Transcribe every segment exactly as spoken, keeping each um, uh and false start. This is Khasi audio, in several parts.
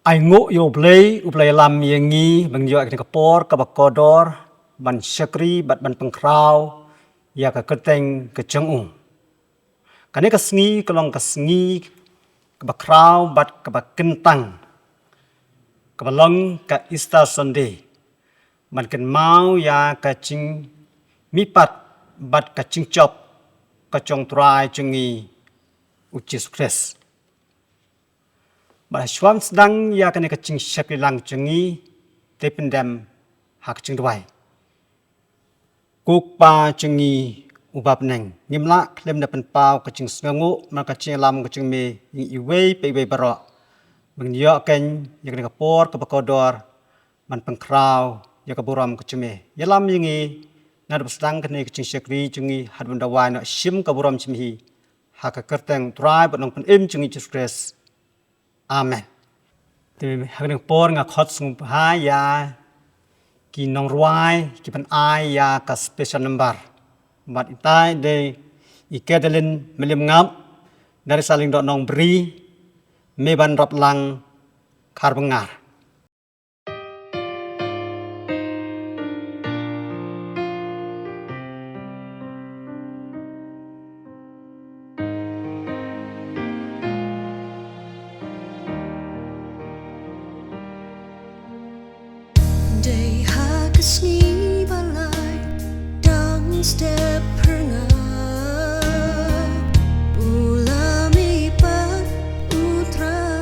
Ai nguh ïa U Blei, U Blei ïalam ïa ngi ban ïoh ïa kane ka por kaba kordor ban shakri bad ban pynkhraw ïa ka kyrteng ka jong u. Kane ka sngi ka long ka sngi kaba khraw bad kaba kyntang, kaba long ka Easter Sunday, ban kynmaw ïa ka jingmihpat bad ka jingjop ka jong U Trai jong ngi, U Jisu Khrist. Bad ha shuwa ban sdang ïa kane ka jingshakri lang jong ngi, te pyndem ha ka jingduwai. Ko Kpa jong ngi uba ha bneng, ngim lah khlem da pynpaw ka jingsngewnguh bad ka jingïalam ka jong me ïa ngi iwei pa iwei baroh, ban ïoh kein ïa kane ka por kaba kordor ban pynkhraw ïa ka burom ka jong me. Ïalam ïa ngi naduh ba sdang kane ka jingshakri jong ngi, haduh ban da wai noh shim ka burom jong me hi, ha ka kyrteng U Trai bad Nongpynim jong ngi, Jisu Khrist. Amen. Te ha kane ka por nga khot sngewbha ïa ki nongrwai kiban ai ïa ka special number. Bad ita i dei i Kedelin Mylliem Ngap, dari Saling Doh Nongbri, Mebanraplang, Kharbyngar. Dei ha ka sngi ba lai, dang step phyrnga, u la mihpat U Trai.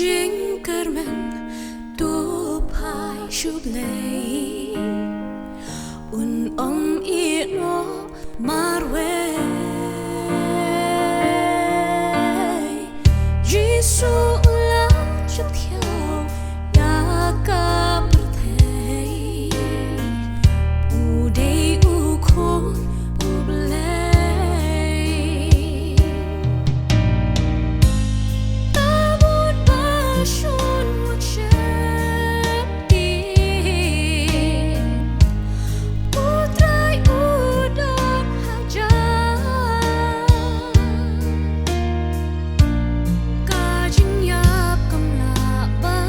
jingkyrmen, to phai sha U Blei, un ym ïehnoh marwei. Jisu u la jop thiaw ïa ka pyrthei, u dei u Khun U Blei. Ka mut ba shun mut sheptieng, U Trai u don hajan. Ka jingïap kam lah ban,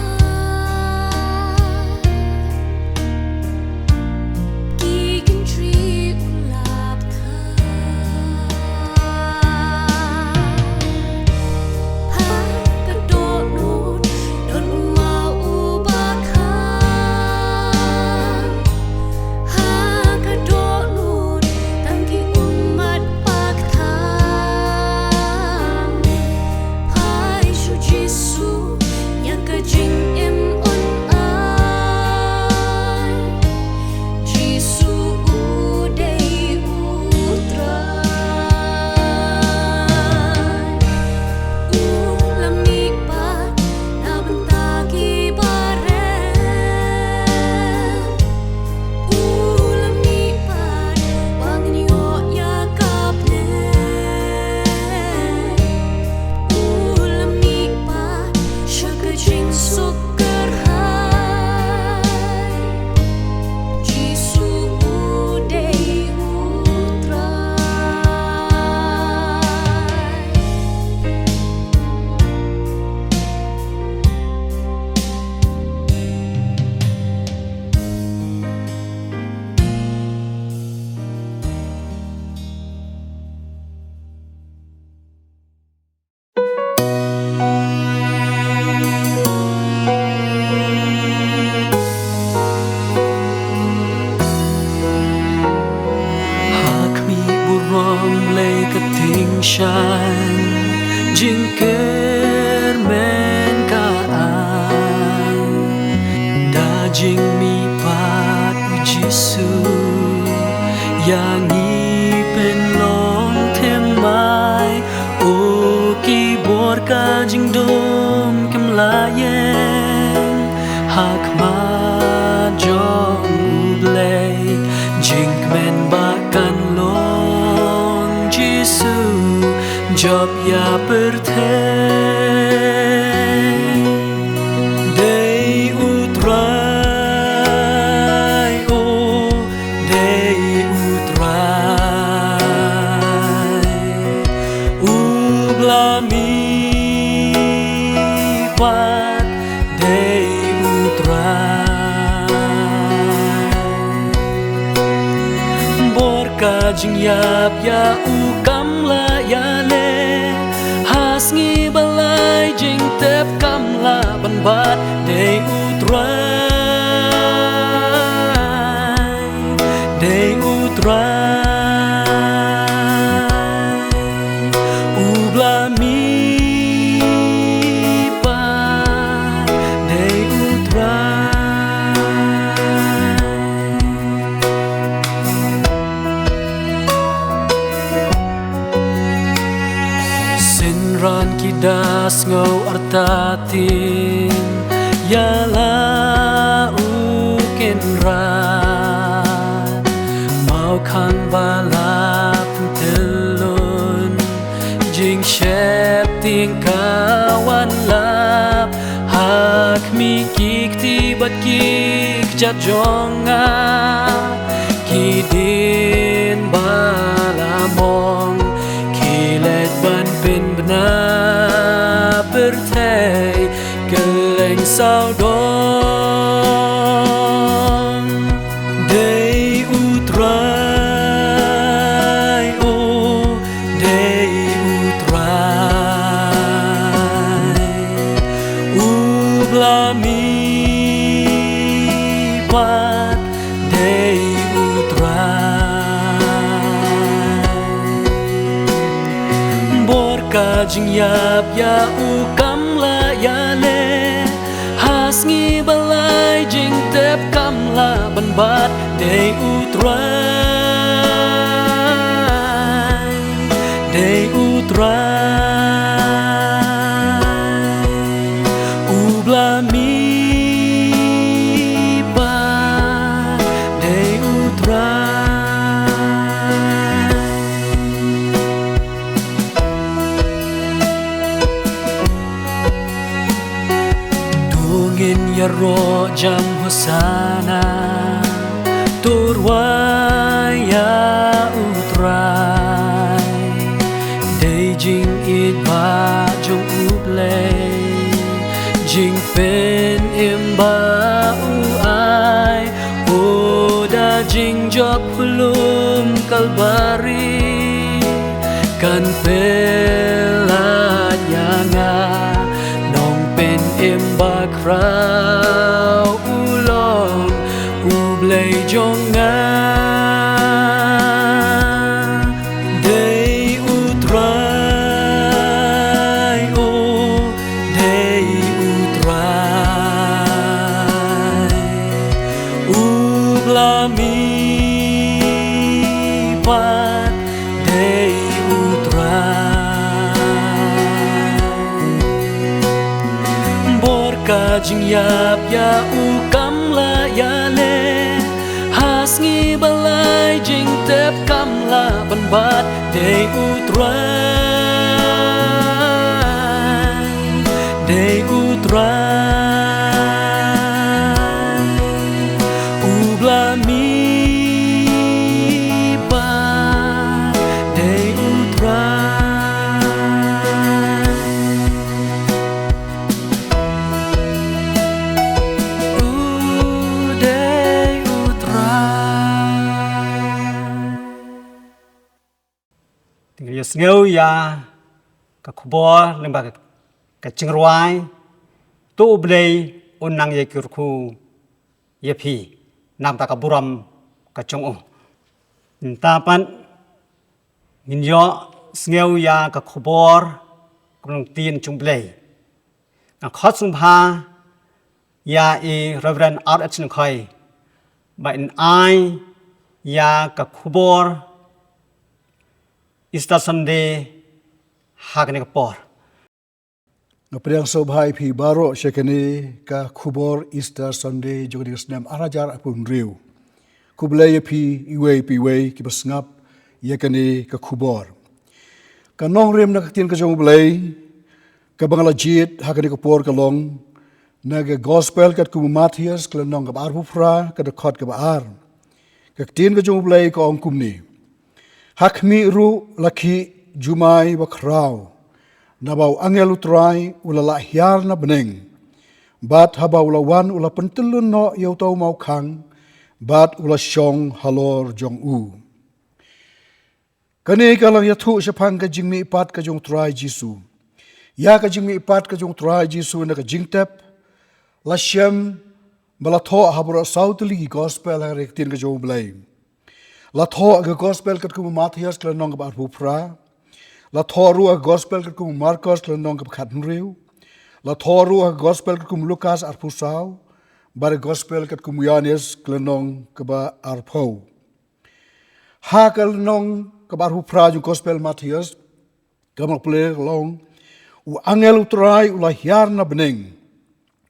ki kynthei u lap than. Ha ka dohnud don u maw uba khan. Ha ka dohnud tang ki ummat ba kthang. Phai sha U Jisu ïa ka jingim un ai. Jisu u dei U Trai. U la mih pat na bynta ki barem. U la mih pat ba ngin ïoh ïa ka pdeng. U la mih pat sha ka jingsuk kyrhai. Jisu u dei U Trai. Ha khmih burom lei ka tyngshaiñ, jingkyrmen ka ai. Da jingmihpat U Jisu ïa ngi pynlong thymmai. O ki bor ka jingdum kim lah ïeng ha khmat jong U Blei. Jingkmen ba kan long Jisu jop ïa pyrthei. Dei U Trai, o dei U Trai, uba la mihpat dei U Trai. Bor ka jingïap ïa u kam lah ïaleh, ha sngi ba lai jingtep kam lah ban bat. Dei U Trai, dei U Trai, uba la mihpat dei U Trai. Synran ki da sngew artatien ïa la u Kynrad, mawkhang ba la pyntyllun, jingsheptieng ka wan lap. Ha khmih ki kti bad ki kjat jong nga, ki dien ba la mong, ki leit ban pynbna pyrthei kylleng sawdong. Dei U Trai, o dei U Trai, uba la mihpat dei U Trai. Bor ka jingïap ïa u kam lah ïaleh, Pat dei U Trai, dei U Trai. U Blei mi pat dei U Trai. To ngin ïaroh jam Hosana, to rwai ïa U Trai. Dei jingïeit ba jong U Blei, jingpynim ba u ai. O da jingjop lum Kalbari kan pynlait ïa nga. Nongpynim bakhraw u long U Blei jong nga. Dei U Trai, o dei U Trai. U Blei mi pat dei U Trai. Bor ka jingïap ïa u kam lah ïaleh. Ha sngi ba lai jingtep kam lah ban bat. Dei U Trai, dei U Trai. U Blei mi pat dei U Trai. U dei U Trai. Te ngin ïa sngew ïa ka khubor lyngba ka, ka jingrwai, To U Blei un nang ïa kyrkhu ïa phi, namar ka burom ka jong u. Mynta pat ngin ïoh sngew ïa ka khubor ka longtien jong U Blei. Nga khot sngewbha ïa i Reverend R H Lyngkhoi ba in ai ïa ka khubor Easter Sunday ha kane ka por. Nga pdiang sngewbha ïa phi baroh sha kane ka khubor Easter Sunday jong kane ka snem ar hajar arphew hynriew. Khublei ïa phi iwei pa iwei kiba sngap ïa kane ka khubor. Ka nongrim na ka ktien ka jong U Blei kaba nga la jied ha kane ka por ka long na ka Gospel katkum u Mathaios ka lynnong kaba arphew phra, ka dkhot kaba ar. Ka ktien ka jong U Blei ka ong kumne: Ha khmih ruh la khih jumai bakhraw, naba u angel U Trai u la lah hiar na bneng, bad haba u la wan u la pyntyllun noh ïa uta u mawkhang, bad u la shong halor jong u. Kane ka la ïathuh shaphang ka jingmihpat ka jong U Trai Jisu. Ïa ka jingmihpat ka jong U Trai Jisu na ka jingtep la shem ba la thoh ha baroh saw tylli ki Gospel ha ka ktien ka jong U Blei. La thoh ha ka Gospel katkum u Mathaios ka lynnong kaba arphew phra. La thoh ruh ha ka Gospel katkum u Markos ka lynnong kaba khathynriew. La thoh ruh ha ka Gospel katkum u Lukas arphew saw. Bad ha ka Gospel katkum u Ïoannis ka lynnong kaba arphew. Ha ka lynnong kaba arphew phra jong u Gospel Mathaios, ka mut pule ka long: U angel U Trai u la hiar na bneng,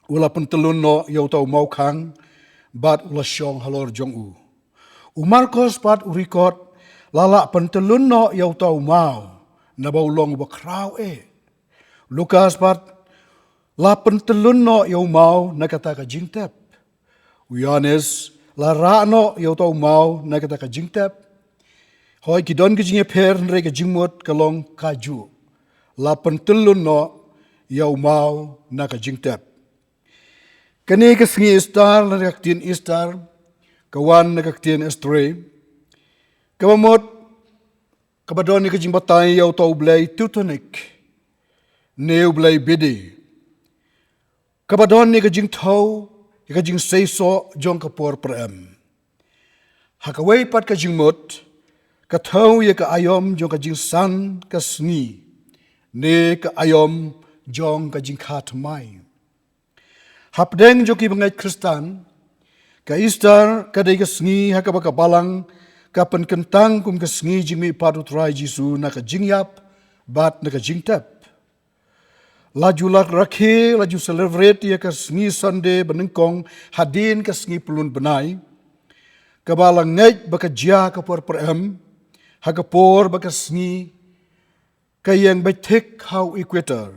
u la pyntyllun noh ïa uta u mawkhang, bad u la shong halor jong u. U Markos pat u record: La lah pyntyllun noh ïa uta u maw, naba u long u bakhraw eh. Lukas pat: La pyntyllun noh ïa u maw na kata ka jingtep. U Ïoannis: La rah noh ïa uta u maw na kata ka jingtep. Hooid, ki don ki jingïapher, hynrei ka jingmut ka long kajuh: La pyntyllun noh ïa u maw na ka jingtep. Kane ka sngi Easter, lane ka ktien Easter ka wan na ka ktien Estre, kaba mut kaba don ïa ka jingbatai ïa uta u blei Teutonic, ne u blei Bede. Kaba don ïa ka jingthew ïa ka jingseisoh jong ka por pyrem. Ha kawei pat ka jingmut, ka thew ïa ka aïom jong ka jingsan ka sngi, ne ka aïom jong ka jingkha thymmai. Hapdeng jong ki bangeit Khristan, Ka Easter ka dei ka sngi ha kaba ka Balang ka pynkyntang kum ka sngi jingmihpat u Trai Jisu na ka jingïap bad na ka jingtep. La ju la rakhe, la ju celebrate ïa ka sngi Sunday banyngkong hadien ka sngi pyllun bnai, kaba la ngeit ba ka jia ka por pyrem ha ka por ba ka sngi ka ïeng beit thik ha u equator,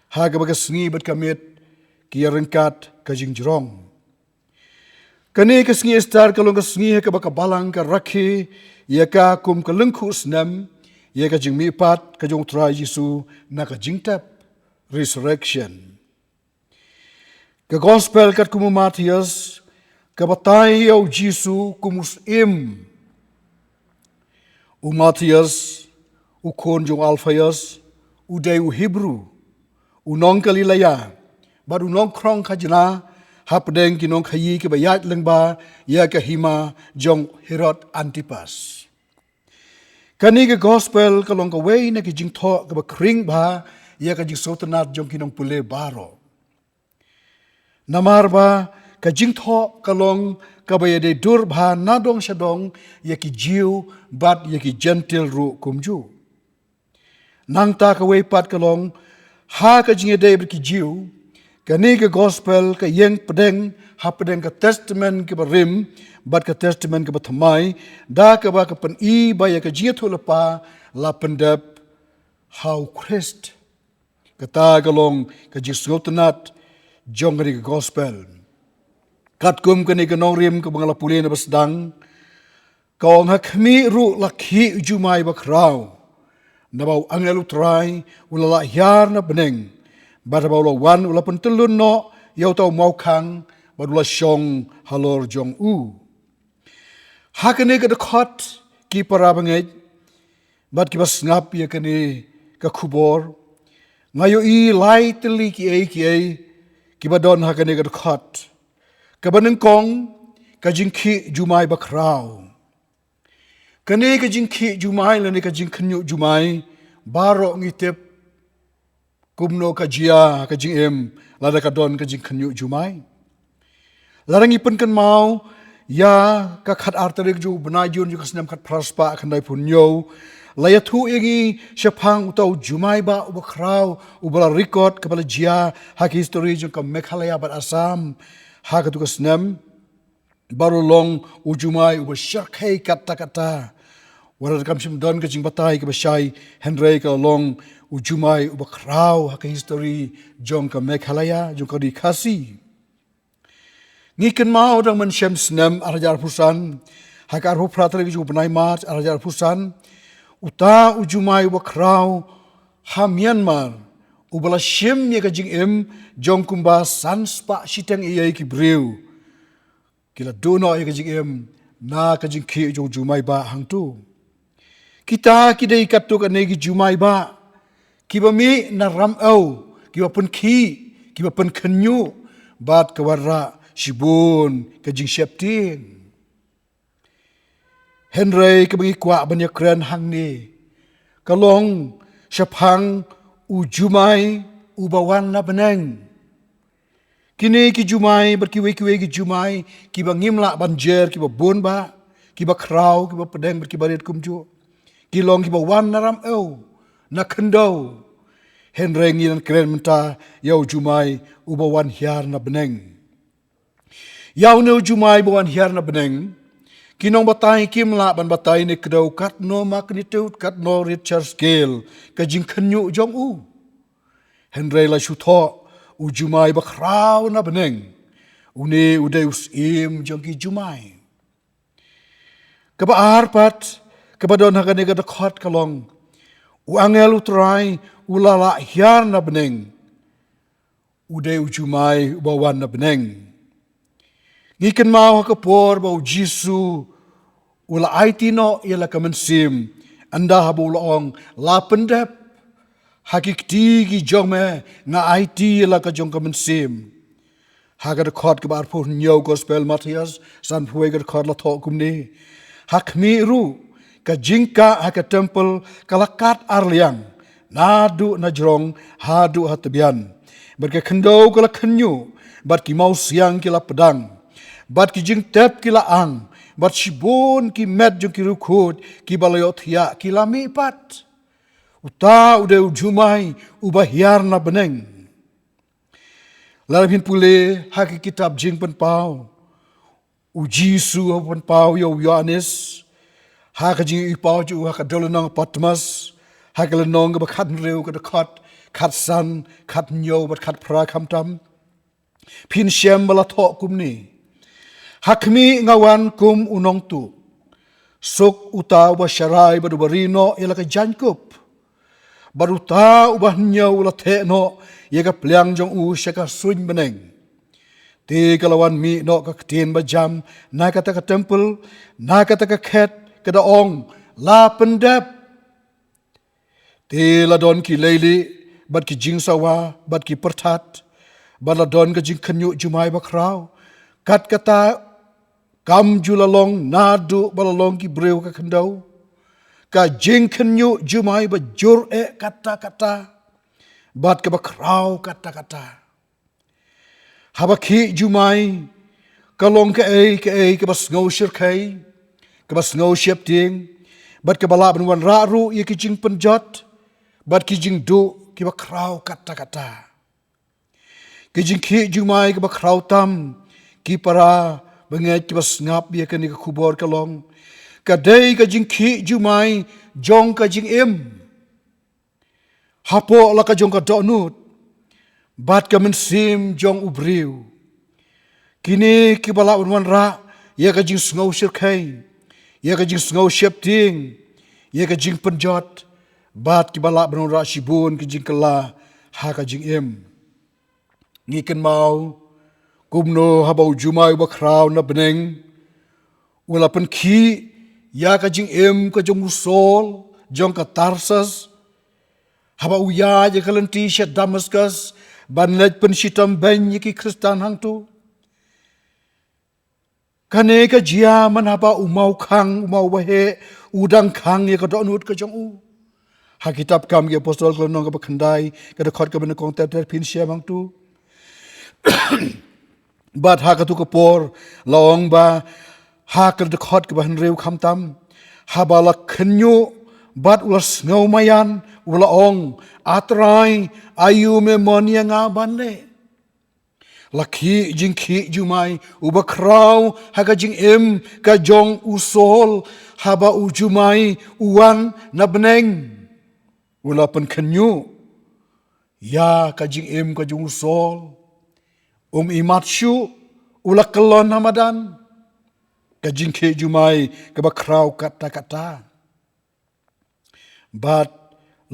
ha kaba ka sngi bad ka miet ki ïaryngkat ka jingjrong. Kane ka sngi Easter ka long ka sngi ha kaba ka Balang ka rakhe ïa ka kum ka lyngkhuh snem ïa ka jingmihpat ka jong u Trai Jisu na ka jingtep, resurrection. Ka Gospel katkum u Mathaios ka batai ïa u Jisu kum u Syiem. U Mathaios, u khun jong u Alphaios, u dei u Hebru, u nong Galilaia, bad u nongkhrong khajna hapdeng ki nongkhaïi kiba ïaid lyngba ïa ka hima jong Herod Antipas. Kane ka Gospel ka long kawei na ki jingthoh kaba khring bha ïa ka jingsngewtynnad jong ki nongpule baroh. Namar ba ka jingthoh ka long kaba ïadei dur bha nadong shadong ïa ki Jiw bad ïa ki Jentil ruh kumjuh. Nangta kawei pat ka long, ha ka jingïadei bad ki Jiw, kane ka Gospel ka ïeng pdeng hapdeng ka Testament kaba rim bad ka Testament kaba thymmai, da kaba ka pyni ba ïa ka jingïathuhlypa la pyndep ha u Khrist. Kata ka long ka jingsngewtynnad jong kane ka Gospel. Katkum kane ka nongrim kaba nga la pule na ba sdang, ka ong, ha khmih ruh la khih u jumai bakhraw, naba u angel u Trai u la lah hiar na bneng, bad haba u la wan u la pyntyllun noh ïa uta u mawkhang bad u la shong halor jong u. Ha kane ka dkhot, ki para bangeit bad kiba sngap ïa kane ka khubor, nga ïohi lai tylli kiei kiei kiba don ha kane ka dkhot. Kaba nyngkong, ka jingkhih jumai bakhraw. Kane ka jingkhih jumai lane ka jingkhynñiuh jumai, baroh ngi tip kumno ka jia ka jingim lada ka don ka jingkhynñiuh jumai. Lada ngi pynkynmaw ïa ka khatar tarik jong u bnai Jun jong ka snem khatphra spah khyndaiphew hynñiew, la ïathuh ïa ngi shaphang uta u jumai bah uba khraw uba la record kaba la jia ha ka histori jong ka Meghalaya bad Assam ha katu ka snem. Baroh long u jumai uba shyrkhei katta katta. Wat la kam shym don ka jingbatai kaba shai, hynrei ka long u jumai uba khraw ha ka histori jong ka Meghalaya, jong ka ri Khasi. Ngi kynmaw dang mynshem snem ar hajar arphew san, ha ka arphew phra tarik jong u bnai March ar hajar arphew san, uta u jumai uba khraw ha Myanmar, uba la shim ïa ka jingim jong kumba san spah shiteng eiei ki briew, ki la duh noh ïa ka jingim na ka jingkhih jong u jumai bah hangtu. Kita ki dei katto katne ki jumai bah kiba mih na ram ew, kiba pynkhih, kiba pynkhynñiuh, bad ka wanrah shibun ka jingsheptieng. Hynrei kaba ngi kwah ban ïakren hangne ka long shaphang u jumai uba wan na bneng. Kine ki jumai bad kiwei kiwei ki jumai kiba ngim lah ban jer, kiba bun bah, kiba khraw, kiba pdeng bad kiba rit kumjuh, ki long kiba wan na ram ew, na khyndew. Hynrei ngi dang kren mynta ïa u jumai uba wan hiar na bneng. Ïa une u jumai ba wan hiar na bneng, ki nongbatai kim lah ban batai ne kdew katno magnitude, katno Richter scale ka jingkhynñiuh jong u. Hynrei la shu thoh u jumai ba khraw na bneng, une u dei u syiem jong ki jumai. Kaba ar pat kaba don ha kane ka dkhot ka long, u angel u Trai u la lah hiar na bneng, u dei u jumai uba wan na bneng. Ngi kynmaw ha ka por ba u Jisu u la aiti noh ïa la ka mynsiem, ynda haba u la ong, la pyndep, ha ki kti ki jong me nga aiti ïa la ka jong ka mynsiem. Ha ka dkhot kaba arphew hynñiew Gospel Mathaios, sanphew wei ka dkhot la thoh kumne, ha khmih ruh ka jingkah ha ka temple ka la kat ar liang, naduh na jrong haduh ha tbian, bad ka khyndew ka la khynñiuh, bad ki mawsiang ki la pdang, Bad ki jingtep ki la ang, bad shibun ki met jong ki riewkhuid kiba la ïohthiah ki la mih pat. Uta u dei u jumai uba hiar na bneng. Lada phin pule ha ki kitab Jingpynpaw, u Jisu u pynpaw ïa u Ïoannis ha ka jingïohipaw jong u ha ka dewlynnong Patmos, ha ka lynnong kaba khathynriew, ka dkhot khatsan, khathynñiew bad khatphra khamtam. Phin shem ba la thoh kumne: Ha khmih nga wan kum u nongtuh. Suk uta uba sharai bad uba ri noh ïa la ka jaiñkup, bad uta uba hynñiew u la theh noh ïa ka pliang jong u sha ka suiñ bneng. Te ka la wan mih noh ka ktien ba jam na kata ka templ, na kata ka khet, ka da ong: La pyndep. Te la don ki leilieh, bad ki jingsawa, bad ki pyrthat, bad la don ka jingkhynñiuh jumai bakhraw. Kat kata kam ju la long naduh ba la long ki briew ka khyndew, ka jingkhynñiuh jumai ba jur eh katta katta, bad kaba khraw katta katta. Haba khih jumai, ka long kaei kaei kaba sngew shyrkhei, kaba sngew sheptieng, bad kaba lah ban wanrah ruh ïa ki jingpynjot bad ki jingduh kiba khraw katta katta. Ki jingkhih jumai kiba khraw tam, ki para bangeit kiba sngap ïa kane ka khubor, ka long, ka dei ka jingkhih jumai jong ka jingim hapoh la ka jong ka dohnud bad ka mynsiem jong u briew. Kine kiba lah ban wanrah ïa ka jingsngew shyrkhei, ïa ka jingsngew sheptieng, ïa ka jingpynjot, bad kiba lah ban wanrah shibun ki jingkylla ha ka jingim. Ngi kynmaw kumno haba u jumai uba khraw na bneng u la pynkhih ïa ka jingim ka jong u Saul jong ka Tarsus, haba u ïaid ïa ka lynti sha Damaskus ban leit pynshitom beiñ ïa ki Khristan hangto. Kane ka jia man haba u mawkhang, u maw baheh, u dang khang ïa ka dohnud ka jong u. Ha kitab Kam ki Apostol ka lynnong kaba khyndai, ka dkhot kaba nyngkong ter ter, phin shem hangto. Bad ha katu ka por, la ong ba ha ka dkhot kaba hynriew khamtam, haba la khynñiuh bad u la sngew maïan, u la ong: A Trai, aïu me mon ïa nga ban leh? La khih jingkhih jumai uba khraw ha ka jingim ka jong u Saul, haba u jumai u wan na bneng, u la pynkhynñiuh ïa ka jingim ka jong u Saul. Um imat shuh, u la kyllon ha madan. Ka jingkhih jumai kaba khraw katta katta. Bad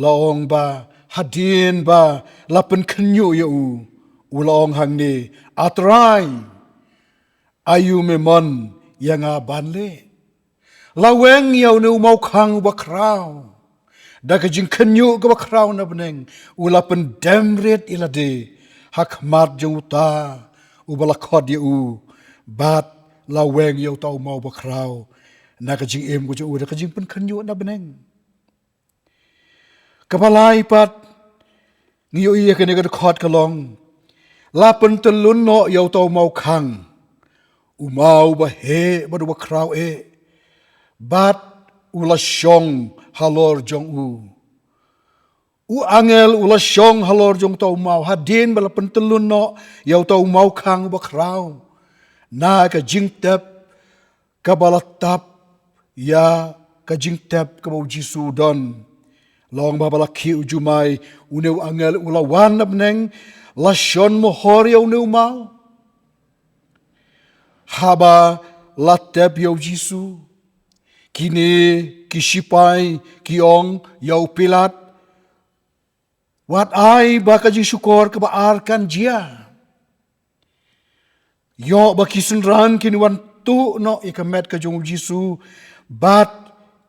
la ong ba hadien ba la pynkhynñiuh ïa u, u la ong hangne: A Trai, aïu me mon ïa nga ban leh? La weng ïa une u mawkhang uba khraw da ka jingkhynñiuh kaba khraw na bneng, u la pyndem rit ïa lade ha khmat jong uta uba la khot ïa u, bad la weng ïa uta u maw bakhraw na ka jingim ka jong u da ka jingpynkhynñiuh na bneng. Kaba lai pat, ngi ïohi ïa kane ka dkhot ka long: La pyntyllun noh ïa uta u mawkhang, u maw baheh bad uba khraw eh, bad u la shong halor jong u. U angel u la shong halor jong uta u maw, hadien ba la pyntyllun noh ïa uta u mawkhang uba khraw na ka jingtep kaba la tap ïa ka jingtep kaba u Jisu u don. La ong ba haba la khih u jumai, une u angel u la wan na bneng, la shon mohor ïa une u maw. Haba la tep ïa u Jisu, kine ki shipai ki ong ïa u Pilat: Wat ai ba ka jingshukor kaba ar kan jia. Ïoh ba ki synran kin wan tuh noh ïa ka met ka jong u Jisu, bad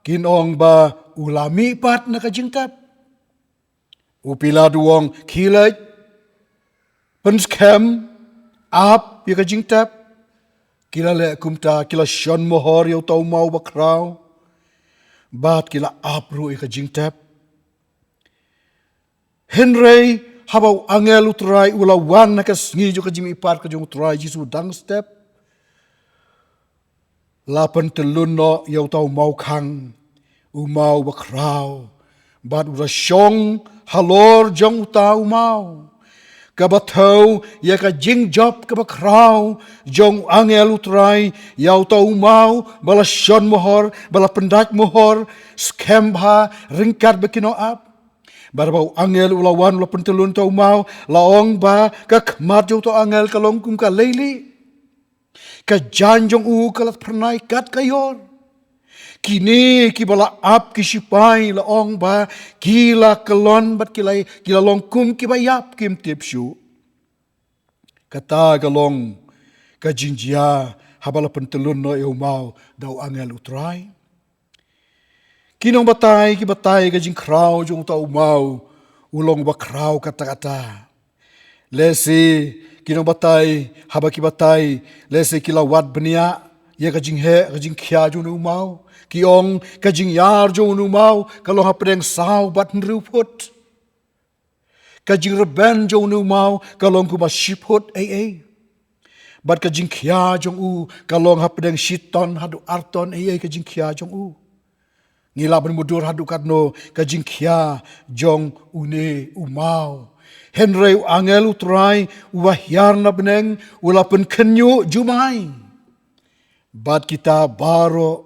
kin ong ba u la mih pat na ka jingtep. U Pilat u ong: Khie leit, pynskhem, ap ïa ka jingtep. Ki la leh kumta, ki la shon mohor ïa uta u maw bakhraw, bad ki la ap ruh ïa ka jingtep. Hynrei haba u angel u Trai u la wan ha ka sngi jong ka jingmihpat ka jong u Trai Jisu dang step, La pyntyllun noh ïa uta u mawkhang, u maw bakhraw, bad u la shong halor jong uta u maw. Kaba thew ïa ka jingjop kaba khraw jong u angel u Trai ïa uta u maw ba la shon mohor, ba la pyndait mohor, skhem bha ryngkat bad ki nongap. Bad haba u angel u la wan u la pyntyllun uta u maw, la ong ba ka khmat jong uta u angel ka long kum ka leilieh. Ka jaiñ jong u ka la phyrnai kat ka ïor. Kine kiba la ap ki shipai la ong ba ki la kyllon bad ki la, ki la long kum kiba ïap, kim tip shuh. Kata ka long ka jingjia haba la pyntyllun noh ïa u maw da u angel u Trai. Ki nongbatai ki batai ka jingkhraw jong uta u maw u long bakhraw katta katta. Lehse ki nongbatai, haba ki batai, lehse ki la wad bniah ïa ka jingheh, ka jingkhia jong une u maw. Ki ong ka jingïar jong une u maw ka long hapdeng saw bad hynriew phut. Ka jingrben jong une u maw ka long kumba shi phut ei ei. Bad ka jingkhia jong u ka long hapdeng shi ton haduh ar ton ei ei ka jingkhia jong u. Ngi lah ban mutdur haduh katno ka jingkhia jong une u maw. Hynrei u angel u Trai uba hiar na bneng u la pynkhynñiuh jumai. Bad kita baroh,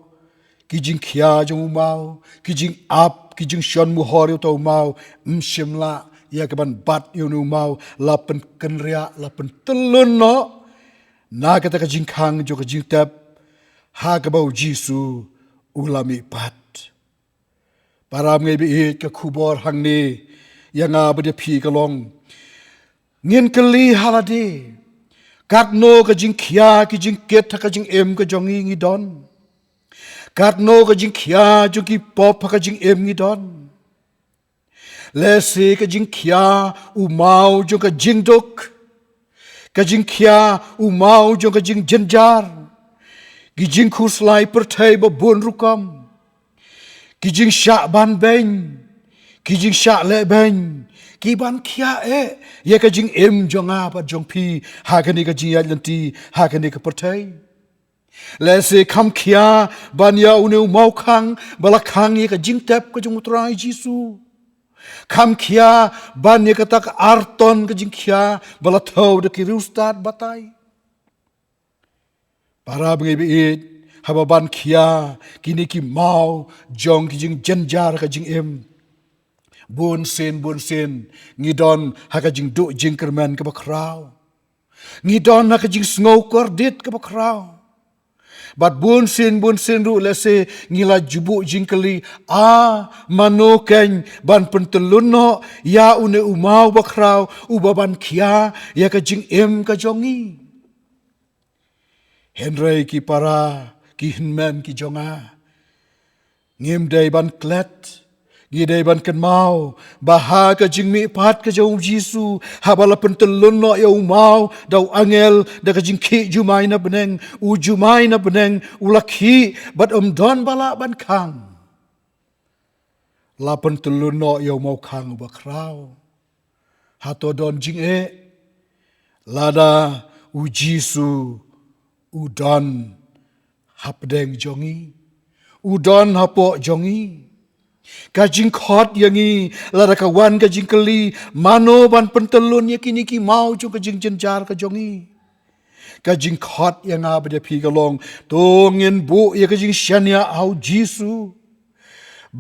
ki jingkhia jong u maw, ki jingap, ki jingshon mohor ïa uta u maw, ym shym lah ïa ka ban bat ïa une u maw, la pynkynriah, la pyntyllun noh na kata ka jingkhang jong ka jingtep ha kaba u Jisu u la mihpat. Para bangeit baieit, ka khubor hangne ïa nga bad ïa phi ka long, ngin kylli ha lade, katno ka jingkhia ki jingkit ha ka jingim ka jong ngi ngi don? Katno ka jingkhia jong ki pop ha ka jingim ngi don? Lehse ka jingkhia u maw jong ka jingduk, ka jingkhia u maw jong ka jingjynjar, ki jingkhuslai pyrthei ba bun rukom, ki jingshah ban beiñ, ki jingshah leh beiñ, ki ban khia eh ïa ka jingim jong nga bad jong phi ha kane ka jingïaid lynti, ha kane ka pyrthei. Lehse kham khia ban ïa une u mawkhang ba la khang ïa ka jingtep ka jong u Trai Jisu. Kham khia ban ïa kata ka ar ton ka jingkhia ba la thew da ki riewstad batai. Para bangeit baieit, haba ban khia kine ki maw jong ki jingjynjar ka jingim, bun sien bun sien ngi don ha ka jingduh jingkyrmen kaba khraw. Ngi don ha ka jingsngew kordit kaba khraw. Bad bun sien bun sien ruh lehse ngi la ju buh jingkylli, a mano keiñ ban pyntyllun noh ïa une u maw bakhraw uba ban khia ïa ka jingim ka jong ngi. Hynrei ki para, ki hynmen ki jong nga, ngim dei ban klet, ngi dei ban kynmaw ba ha ka jingmihpat ka jong u Jisu, haba la pyntyllun noh ïa u maw da u angel da ka jingkhih jumai na bneng, u jumai na bneng u la khih bad um don ba lah ban khang. La pyntyllun noh ïa u mawkhang uba khraw. Hato don jingeh lada u Jisu u don hapdeng jong ngi, u don hapoh jong ngi? Ka jingkhot ïa ngi lada ka wan ka jingkylli, mano ban pyntyllun ïa kine ki maw jong ka jingjynjar ka jong ngi? Ka jingkhot ïa nga bad ïa phi ka long, to ngin buh ïa ka jingshaniah ha u Jisu.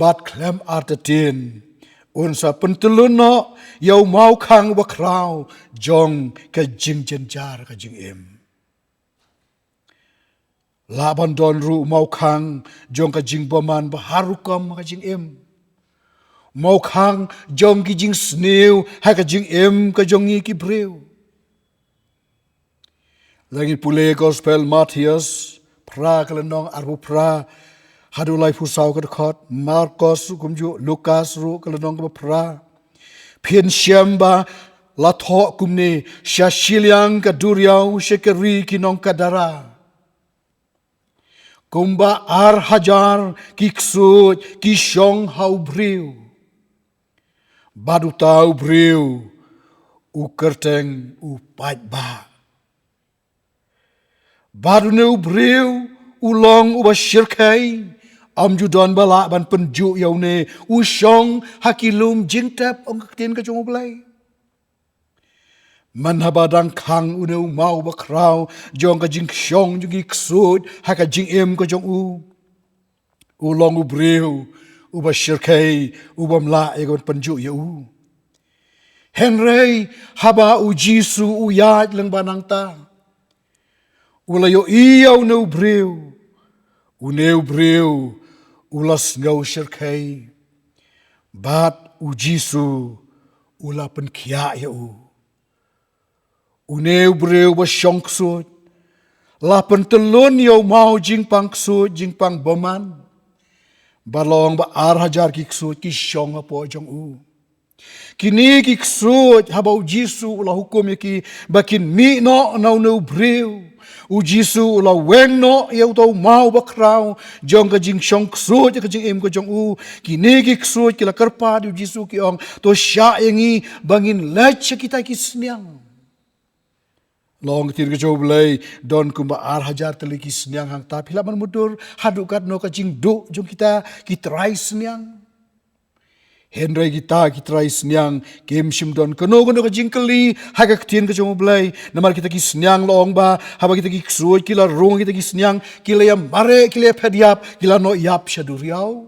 Bad khlem artatien un sa pyntyllun noh ïa u mawkhang uba khraw jong ka jingjynjar ka jingim. Lah ban don ruh u mawkhang jong ka jingbymman ba har rukom ha ka jingim. Mawkhang jong ki jingsniew ha ka jingim ka jong ngi ki briew. Lada ngi pule Gospel Mathaios phra ka lynnong arphew phra haduh laiphew saw ka dkhot, Markos ruh kumjuh, Lukas ruh ka lynnong kaba phra. Phin shem ba la thoh kumne, sha shiliang ka duriaw sha ka ri ki nong Gadara. Kumba ar hajar ki ksuid ki shong ha u briew. Bad uta u briew u kyrteng u paidbah. Bad une u briew U long uba shyrkhei, ym ju don ba lah ban pynjuh ïa une. U shong ha ki lum jingtep, ong ka ktien ka jong U Blei. Man haba dang khang une u maw bakhraw jong ka jingshong jong ki ksuid ha ka jingim ka jong u, u long u briew uba shyrkhei, u bym lah ïa ka ban pynjuh ïa u. Hynrei haba U Jisu u ïaid lyngba nangta, u la ïohi ïa une u briew. Une u briew u la sngew shyrkhei, bad U Jisu u la pynkhiah ïa u. Une u briew ba shong ksuid la pyntyllun ïa u maw jingpang ksuid, jingpang bymman. Ba long ba ar hajar ki ksuid ki shong hapoh jong u. Kine ki ksuid, haba U Jisu u la hukum ïa ki ba kin mih noh na une u briew, U Jisu u la weng noh ïa uta u maw bakhraw jong ka jingshong ksuid ïa ka jingim ka jong u. Kine ki ksuid ki la kyrpad ïa U Jisu, ki ong, to shah ïa ngi ba ngin leit sha kita ki sniang. Long ka ktien ka jong U Blei, don kumba ar hajar tylli ki sniang hangta. Phi lah ban mutdur haduh katno ka jingduh jong kita ki trai sniang. Hynrei kita ki trai sniang kim shym don kano kano ka jingkylli ha ka ktien ka jong U Blei. Namar kita ki sniang, la ong ba haba kita ki ksuid ki la rung kita ki sniang, ki la ïa mareh, ki la ïa phet ïap, ki la noh ïap sha duriaw.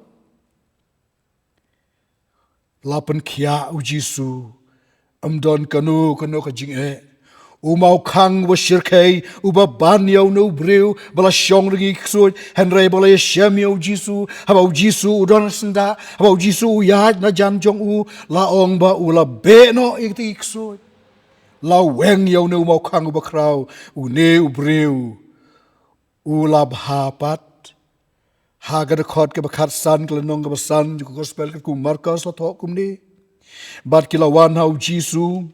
La pynkhiah U Jisu, ym don kano kano ka jingeh. U maw khang uba shyrkhei, uba ban ïa une u briew ba la shong ryngi ksuid, hynrei ba la ïashem ïa U Jisu, haba U Jisu u don syndah, haba U Jisu u ïaid na jan jong u, la ong ba u la beh noh ïa kita ki ksuid. La weng ïa une u maw khang uba khraw, une u briew u la bha pat. Ha ka dkhot kaba khatsan, ka lynnong kaba san jong ka gospel katkum u Markos, la thoh kumne: Bad ki la wan ha U Jisu,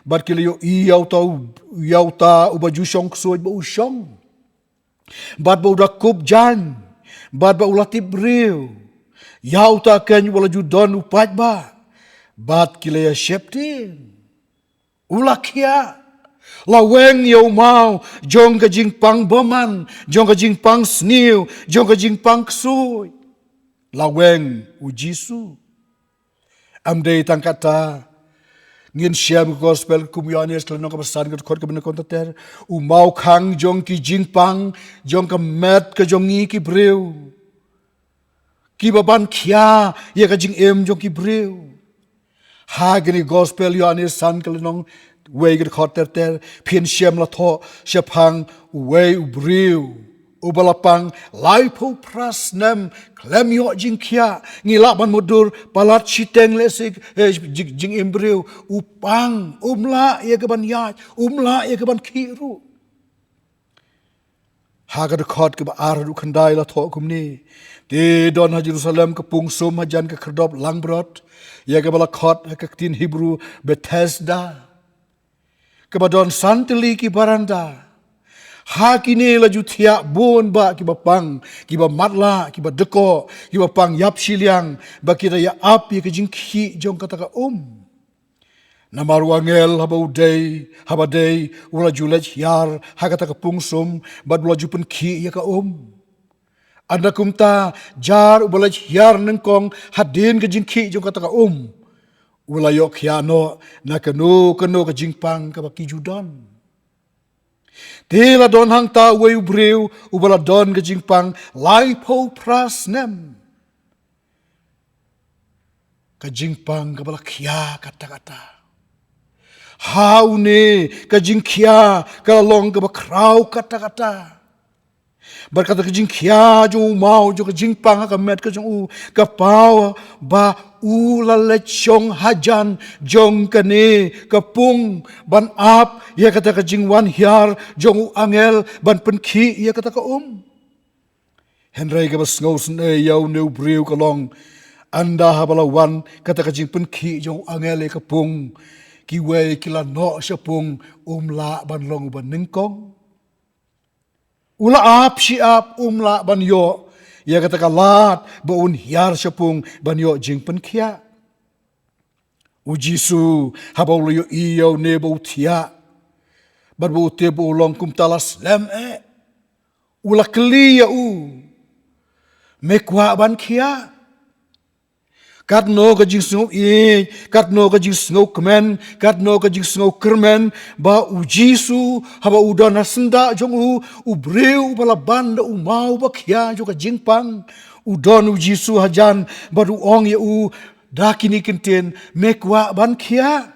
bad ki la ïohi ïa uta u, ïa uta uba ju shong ksuid ba u shong, bad ba u da kup jaiñ, bad ba u la tip briew. Ïa uta keiñ u la ju don u paidbah, bad ki la ïa sheptieng. U la khiah. La weng ïa u maw jong ka jingpang bymman, jong ka jingpang sniew, jong ka jingpang ksuid. La weng U Jisu. Ym dei tang katta. Ngin shem ka gospel kum u Ïoannis, ka lynnong kaba san, ka dkhot kaba nyngkong ter ter. U maw khang jong ki jingpang, jong ka met ka jong ngi ki briew, kiba ban khia ïa ka jingim jong ki briew. Ha kane ka gospel u Ïoannis san, ka lynnong wei, ka dkhot ter ter, phin shem la thoh shaphang uwei u briew uba la pang laiphew phra snem khlem ïoh jingkhia. Ngi lah ban mutdur palat shiteng lehse, eh, jing, jingim briew. U pang, um lah ïa ka ban ïaid, um lah ïa ka ban khih ruh. Ha ka dkhot kaba ar haduh khyndai la thoh kumne: Te don ha Jerusalem ka pung sum hajan ka khyrdop langbrot, ïa kaba la khot ha ka ktien Hebru Bethesda, kaba don san tylli ki baranda. Ha kine la ju thiah bun bah kiba pang, kiba matlah, kiba dkoh, kiba pang ïap shiliang, ba ki da ïa ap ïa ka jingkhih jong kata ka um. Namar u angel haba u dei, haba dei, u la ju leit hiar ha kata ka pung sum, bad u la ju pynkhih ïa ka um. Ynda kumta, jar uba leit hiar nyngkong hadien ka jingkhih jong kata ka um, u la ïoh khia noh na kano kano ka jingpang kaba ki ju don. Te la don hangta uwei u briew uba la don ka jingpang laiphew phra snem. Ka jingpang kaba la khia katta katta. Ha une, ka jingkhia ka la long kaba khraw katta katta. Bad kata ka jingkhia jong u maw jong ka jingpang ha ka met ka jong u, ka paw ba u la leit shong hajan jong kane ka pung ban ap ïa kata ka jingwan hiar jong u angel ban pynkhih ïa kata ka um. Hynrei kaba sngewsynei ïa une u briew ka long, ynda haba la wan kata ka jingpynkhih jong u angel ïa ka pung, kiwei ki la noh sha pung, um lah ban long uba nyngkong. U la ap shi ap, um lah ban ïoh ïa kata ka lad ba un hiar sha pung ban ïoh jingpynkhiah. U Jisu, haba u la ïohi ïa une ba u thiah, bad ba u tip ba u long kumta, la slem eh. U la kylli ïa u, me kwah ban khiah? Katno ka jingsngew ïeit, katno ka jingsngew kmen, katno ka jingsngew kyrmen, ba u Jisu, haba u don ha syndah jong u, u briew ba la ban da u maw ba khia jong ka jingpang, u don u Jisu hajan, bad u ong ïa u da kine ki kyntien, me kwah ban khiah?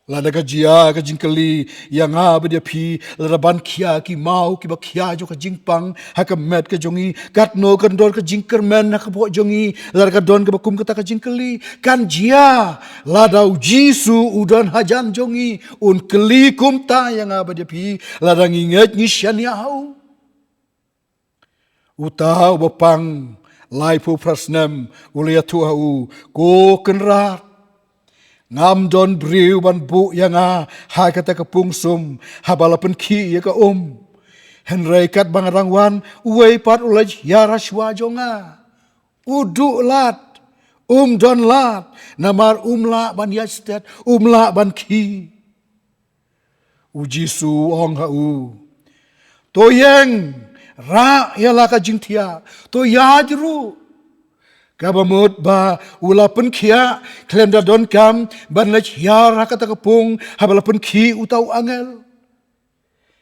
Lada ka jia ka jingkylli ïa nga bad ïa phi, lada ban khia ki maw kiba khia jong ka jingpang ha ka met ka jong ngi, katno kan don ka jingkyrmen ha ka pok jong ngi, lada ka don kaba kum kata ka jingkylli. Kan jia, lada u Jisu u don hajan jong ngi, un kylli kumta ïa nga bad ïa phi, lada ngi ngeit ngi shaniah ha u. Uta uba pang laiphew phra snem u la ïathuh ha u, ko Kynrad, ngam don briew ban buh ïa nga ha kata ka pung sum haba la pynkhih ïa ka um. Hynrei katba nga dang wan, uwei pat u la hiar ha shuwa jong nga. U duh lad, um don lad, namar um lah ban ïaid stet, um lah ban khih. U Jisu u ong ha u, to ïeng, rah ïa la ka jingthiah, to ïaid ruh. Kaba mut ba u la pynkhiah khlem da donkam ban leit hiar ha kata ka pung haba la pynkhih uta u angel.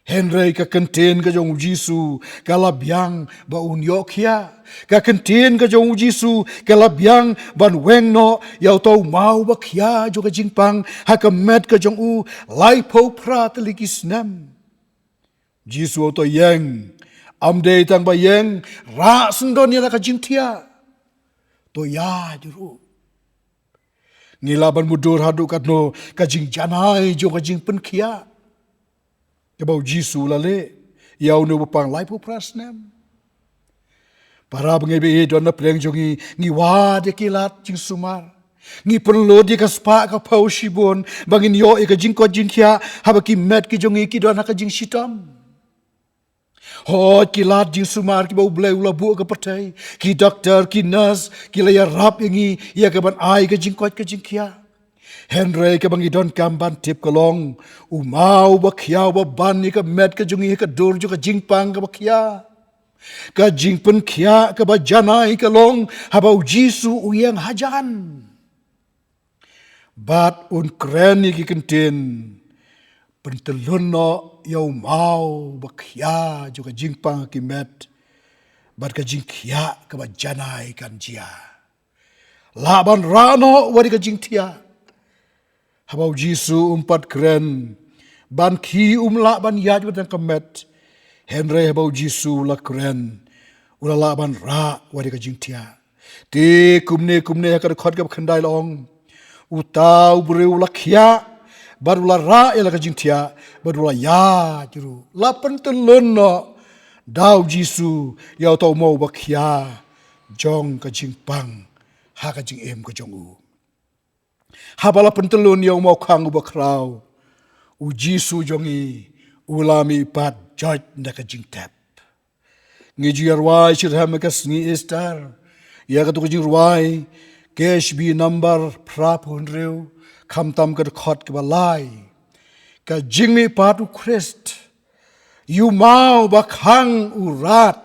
Hynrei ka kyntien ka jong u Jisu ka la biang ba un ïoh khiah. Ka kyntien ka jong u Jisu ka la biang ban weng noh ïa uta u maw ba khia jong ka jingpang ha ka met ka jong u laiphew phra tylli ki snem. Jisu u ong to ïeng, ym dei tang ba ïeng, rah syndon ïa la ka jingthiah. To ïaid ruh. Ngi lah ban mutdur haduh katno ka jingjanai jong ka jingpynkhiah kaba u Jisu u la leh ïa une uba pang laiphew phra snem. Para bangeit ba ïeit, don na pdeng jong ngi, ngi wad ïa ki lad jingsumar. Ngi pynlut ïa ka spah ka phew shibun ba ngin ïoh ïa ka jingkoit jingkhiah haba ki met ki jong ngi ki don ha ka jingshitom. Hooid, ki lad jingsumar kiba U Blei u la buh ha ka pyrthei, ki doktor, ki nurse, ki la ïarap ïa ngi ïa ka ban ai ka jingkoit ka jingkhiah. Hynrei kaba ngi donkam ban tip ka long, u maw ba khia uba ban ïa ka met ka jong ngi ha ka dur jong ka jingpang kaba khia, ka jingpynkhiah kaba janai ka long haba u Jisu u ïeng hajan bad un kren ïa ki kyntien, pyntyllun noh ïa u maw ba khia jong ka jingpang ha ki met, bad ka jingkhiah kaba janai kan jia. Lah ban rah noh wat ïa ka jingthiah. Haba u Jisu um pat kren, ban khih um lah ban ïaid wat tang ka met. Hynrei haba u Jisu u la kren, u la lah ban rah wat ïa ka jingthiah. Te kumne kumne ha ka dkhot kaba khyndai la ong, uta u briew u la khiah bad u la rah ïa la ka jingthiah bad u la ïaid ruh. La pyntyllun noh da u Jisu ïa uta u maw ba khia jong ka jingpang ha ka jingim ka jong u. Haba la pyntyllun ïa u mawkhang uba khraw, u Jisu jong ngi u la mihpat joit na ka jingtep. Ngi ju ïa rwai shitrhem ha ka sngi Easter ïa katu ka jingrwai, K H B number phra phew hynriew, khamtam ka dkhot kaba lai. Ka jingmihpat u Khrist, ïa u maw ba khang u rat,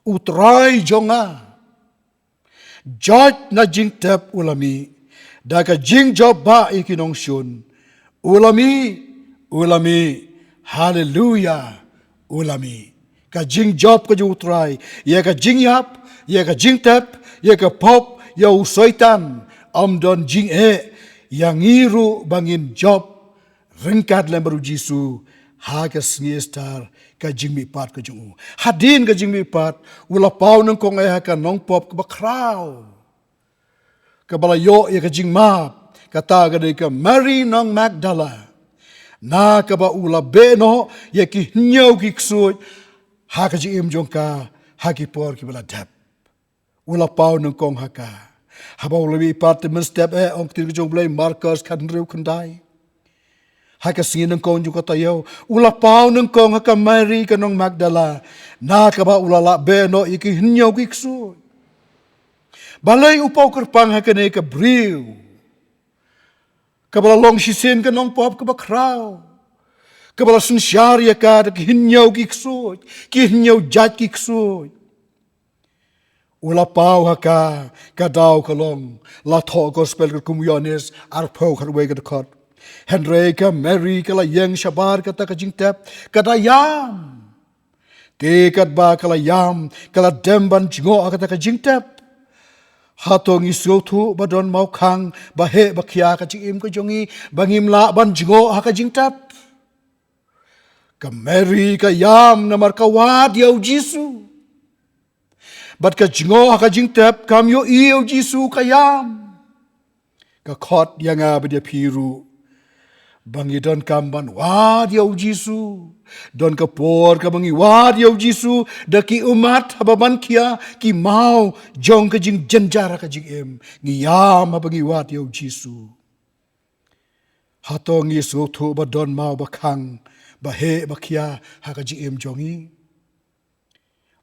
U Trai jong nga. Joit na jingtep u la mih, da ka jingjop ba ïa ki nongshun, u la mih, u la mih, haleluya, u la mih. Ka jingjop ka jong U Trai ïa ka jingïap, ïa ka jingtep, ïa ka pop, ïa u Soitan, ym don jingeh ïa ngi ruh ba ngin jop ryngkat lem bad u Jisu ha ka sngi Easter, ka jingmihpat ka jong u. Hadien ka jingmihpat, u la paw nyngkong eh ha ka nongpop kaba khraw, kaba la ïoh ïa ka jingmap, kata ka dei ka Mary nong Magdala, na kaba u la beh noh ïa ki hynñiew ki ksuid ha ka jingim jong ka ha ki por kiba la dep. U la paw nyngkong ha ka. Haba u la mihpat te mynstep eh, ong ka ktien ka jong U Blei, Markos khathynriew khyndai. Ha ka sngi nyngkong jong ka taïew, u la paw nyngkong ha ka Mary ka nong Magdala, na kaba u la lah beh noh ïa ki hynñiew ki ksuid. Balei u paw kyrpang ha kane ka briew kaba la long shisien ka nongpop kaba khraw, kaba la synshar ïa ka da ki hynñiew ki ksuid, ki hynñiew jait ki ksuid. U la paw ha ka, ka daw ka long, la thoh gospel katkum u Ïoannis arphew khatwei ka dkhot. Hynrei ka Mary ka la ïeng shabar kata ka jingtep, ka da ïam. Te katba ka la ïam, ka la dem ban jngoh ha kata ka jingtep. Hato ngi sngewthuh ba don mawkhang, ba heh ba khia ka jingim ka jong ngi, ba ngim lah ban jngoh ha ka jingtep? Ka Mary ka ïam namar ka wad ïa u Jisu. Bad ka jngoh ha ka jingtep kam ïohi ïa u Jisu, ka ïam. Ka khot ïa nga bad ïa phi ruh ba ngi donkam ban wad ïa u Jisu. Don ka por kaba ngi wad ïa u Jisu da ki ummat haba ban khia ki maw jong ka jingjynjar ha ka jingim. Ngi ïam haba ngi wad ïa u Jisu. Hato ngi sngewthuh ba don maw ba khang, ba heh ba khia ha ka jingim jong ngi?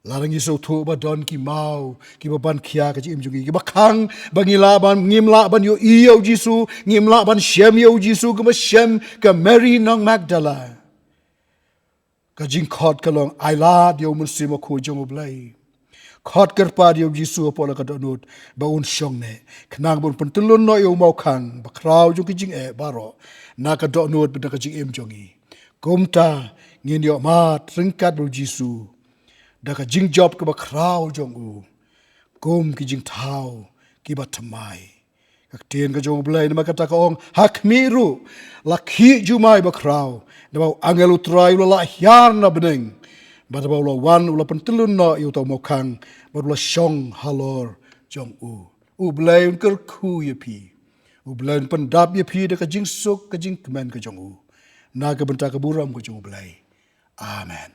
Lada ngi sngewthuh ba don ki maw kiba ban khia ka jingim jong ngi, kiba khang ba ngi lah ban, ngim lah ban ïohi ïa u Jisu, ngim lah ban shem ïa u Jisu kumba shem ka Mary nong Magdala. Ka jingkhot ka long, ailad ïa u Mynsiem Bakhuid jong U Blei. Khot kyrpad ïa u Jisu hapoh la ka dohnud ba un shong neh, khnang ba un pyntyllun noh ïa u mawkhang bakhraw jong ki jingeh baroh na ka dohnud bad na ka jingim jong ngi. Kumta ngin ïohmad ryngkat bad u Jisu da ka jingjop kaba khraw jong u kum ki jingthaw kiba thymmai. Ka ktien ka jong U Blei namar kata ka ong, ha khmih ruh la khih jumai bakhraw, naba u angel U Trai u la lah hiar na bneng, bad naba u la wan u la pyntyllun noh ïa uta u mawkhang, bad u la shong halor jong u. U Blei un kyrkhu ïa phi. U Blei un pyndap ïa phi da ka jingsuk ka jingkmen ka jong u, na ka bynta ka burom ka jong U Blei. Amen.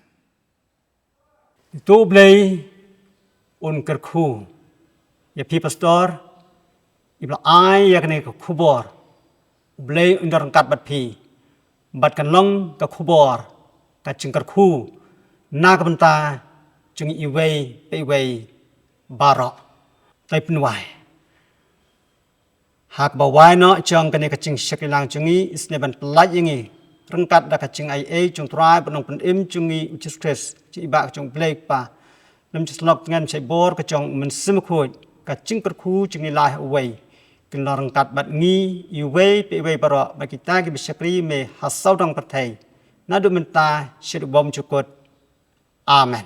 To U Blei un kyrkhu ïa phi pastor, iba la ai ïa kane ka khubor. U Blei un don ryngkat bad phi, bad kan long ka khubor ka jingkyrkhu na ka bynta jong iwei pa iwei baroh. Te pynwai. Ha kaba wai noh jong kane ka jingshakri lang jong ngi, isynei ban pyllait ïa ngi ryngkat da ka jingaiei jong U Trai bad Nongpynim jong ngi U Jisu Khrist, jingïeit ka jong U Blei Kpa, lem jingslok tngen shai bor ka jong U Mynsiem Bakhuid, ka jingkyrkhu jong ngi lai ha uwei kin long ryngkat bad ngi iwei pa iwei baroh, bad kita kiba shakri me ha sawdong pyrthei, naduh mynta sha u bymjukut. Amen.